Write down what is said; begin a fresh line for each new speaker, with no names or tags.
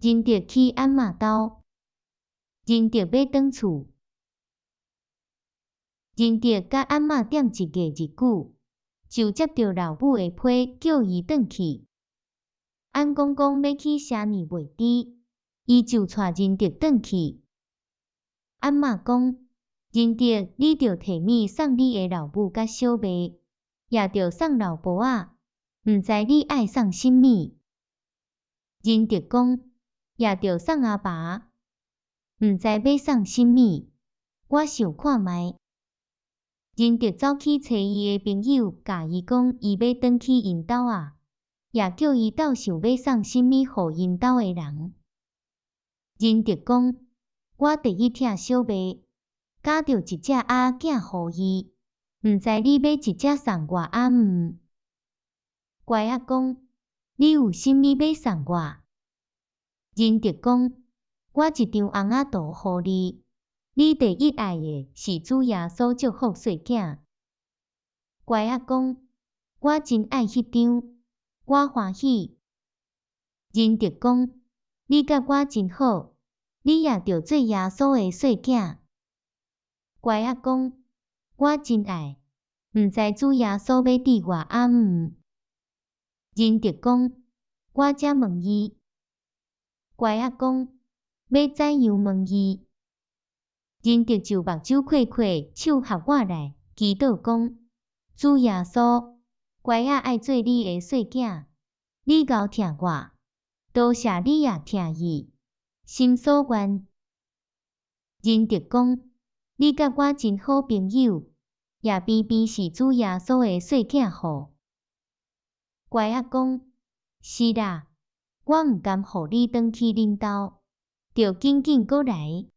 仁德去按嬷兜，仁德欲轉厝。仁德佮按嬷踮一月日久，就接著老母的批，叫伊轉去。按公公欲去社年賣豬，伊就帶仁德轉去。按嬷講：仁德，你著提物送你的老母佮小妹，也著送老婆仔，毋知你愛送啥物？仁德講：也著送阿爸，毋知欲送啥物？我想看覓。仁德走去揣伊的朋友，共伊講伊欲轉去𪜶兜仔，也叫伊鬥想欲送啥物予𪜶兜的人。仁德講：我第一疼小妹，咬著一隻鴨仔予伊，毋知你欲一隻送我抑毋？乖仔講：你有啥物欲送我？仁德講：我一張尪仔圖予你，你第一愛的是主耶穌祝福細囝。乖仔講：我真愛彼張，我歡喜。仁德講：你佮我真好，你也著做耶穌的細囝。乖仔講：我真愛，毋知主耶穌欲治我抑毋？仁德講：我才問伊。乖仔講：欲怎樣問伊？仁德就目睭開開，手合我來，祈禱講：主耶穌，乖仔愛做你的細囝，你𠢕疼我，多謝你也疼伊，心所願。仁德講：你佮我真好朋友，也偏偏是主耶穌的細囝吼。乖仔講：是啦，我毋甘予你轉去恁兜，著緊緊閣來。